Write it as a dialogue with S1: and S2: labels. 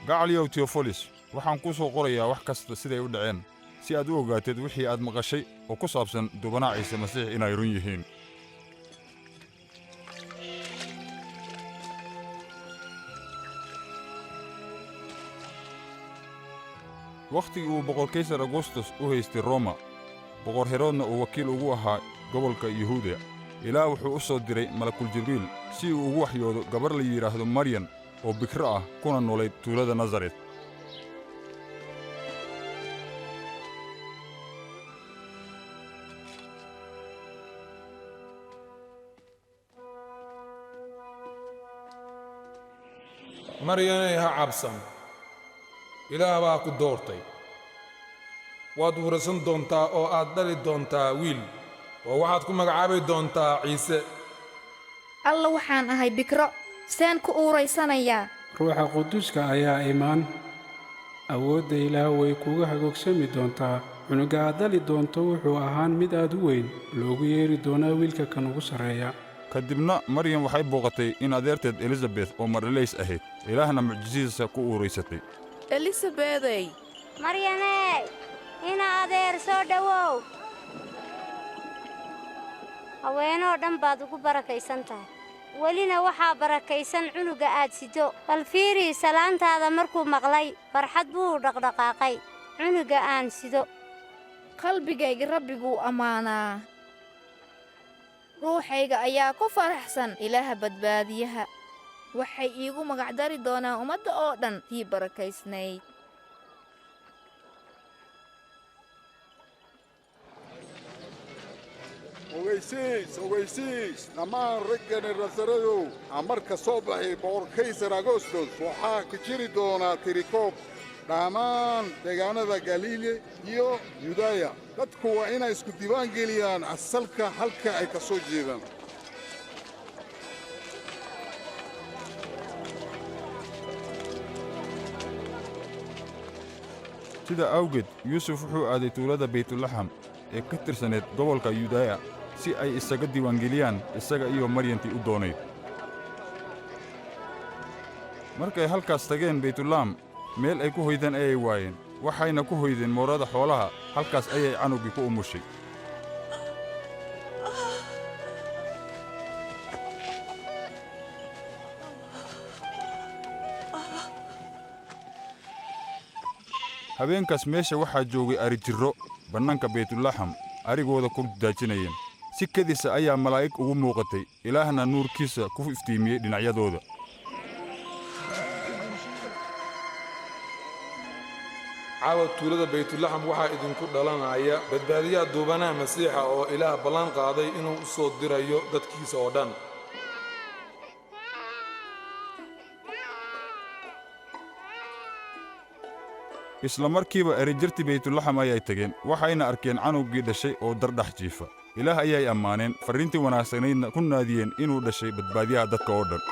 S1: Gacaliyow Teofilos, waxaan kuu soo qorayaa wax kasta siday u dhaceen, si aad u ogaatid wixii aad maqashay oo ku saabsan dubanaa Ciise Masiix inay run yihiin. Wakhtigii uu boqor Kaysar Agustus u haystay Roma, boqor Heroodna uu wakiil ugu ahaa gobolka Yuhuudiya, Ilaah wuxuu u soo diray malakul Jibriil si uu ugu waxyoodo gabar la yidhaahdo Maryan oo bikro ah, kuna noolayd tuulada Nasaret.
S2: Maryanay, ha cabsan, Ilaah baa ku doortay. Waad wurasan doontaa oo aad dhali doontaa wiil, oo waxaad ku magacaabi doontaa Ciise.
S3: Alla, waxaan ahay bikro, saan ku uuraysanayaa?
S4: Ruuxa Quduuska ayaa imaan, awoodda Ilaah way kuga hagoogsami doontaa. Cunuga aad dhali doonto wuxuu ahaan mid aad u weyn, loogu yeeri doonaa Wiilka kan ugu sarreeya.
S1: Ka dibna Maryam waxay booqatay in adeerteed Elisabeth oo mardhalays ahayd, Ilaahna mucjisadiisa ku uuraysatay.
S5: Elisabedey!
S6: Maryaney, ina adeer, soo dhowow. Haweenoo dhan baad ugu barakaysan tahay, welina waxaa barakaysan cunuga aad sido. Bal fiiri, salaantaada markuu maqlay, farxad buu dhaqdhaqaaqay cunuga aan sido.
S3: Qalbigayga Rabbiguu ammaanaa. Ruuxayga ayaa ku faraxsan Ilaaha badbaadiyaha. Waxay iigu magacdari doonaan ummadda oo dhan tii barakaysnayd.
S7: Ogeysiis, ogeysiis dhammaan raggani Nasaradow! Amarka soo baxay boqor Kaysar Agostos, waxaa ku jiri doonaa tirikoob dhammaan deegaanada Galiile iyo Yudaya. Dadku waa inay isku diiwaan geliyaan asalka halka ay ka soo jeedaan.
S1: Sidaa awgeed Yuusuf wuxuu aaday tuulada Baytulaxam ee ka tirsaneed gobolka Yudaya, si ay isaga diiwaangeliyaan isaga iyo Maryantii u doonayd. Markay halkaas tageen Baytulaam, meel ay ku hoydaan ayay waayeen, waxayna ku hoydeen moorada xoolaha. Halkaas ayay canuggii ku umushay. Habeenkaas meesha waxaa joogay arijirro bannaanka Baytulaxam arigooda ku daajinayeen. Si kedisa ayaa malaa'ig ugu muuqatay, Ilaahna nuurkiisa ku iftiimiyey dhinacyadooda.
S2: Caawa tuulada Baytulaxam waxaa idinku dhalanaya badbaadiyaha duubanaha Masiixa, oo Ilaah ballan qaaday inuu u soo dirayo dadkiisa oo dhan.
S1: Isla markiiba erijirtii Baytulaxam ayay tageen, waxayna arkeen canuggii dhashay oo dardhax jiifa. Ilaah ayay ammaaneen, farriintii wanaagsanaydna ku naadiyeen inuu dhashay badbaadiyaha dadka oo dhan.